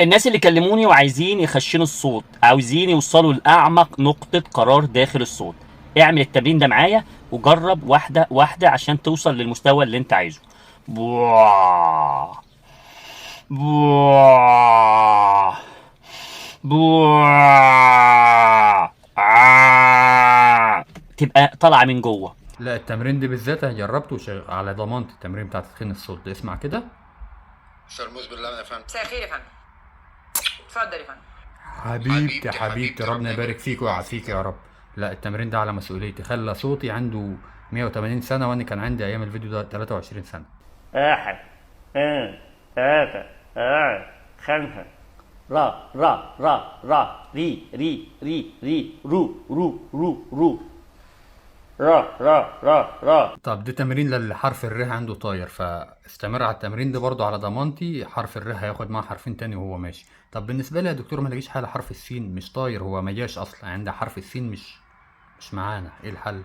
الناس اللي كلموني وعايزين يخشنوا الصوت، عاوزين يوصلوا لأعمق نقطة قرار داخل الصوت، اعمل التمرين ده معايا وجرب واحدة واحدة عشان توصل للمستوى اللي انت عايزه. بوا بوا بوا آه. تبقى طالعة من جوه. لا التمرين ده بالذات انا جربته على ضمانتي، التمرين بتاع تدخين الصوت ده. اسمع كده. شرموز بالله يا فندم. مساء الخير يا فندم. اتفضل يا فندم. حبيبتي حبيبتي، ربنا يبارك فيك ويعافيك يا رب. لا التمرين ده على مسؤوليتي، خلى صوتي عنده 180 سنة، وانا كان عندي ايام الفيديو ده 23 سنة. 1 2 3 4 5 را را را را ري ري ري ري رو رو رو رو را را را را. طب ده تمرين للي حرف الر عنده طاير، فاستمر على التمرين ده برضه على ضمانتي، حرف الر هياخد معاه حرفين تاني وهو ماشي. طب بالنسبة لي يا دكتور ما لاقيش حاله، حرف السين مش طاير، هو ما جاش اصلا، عند حرف السين مش معانا، ايه الحل؟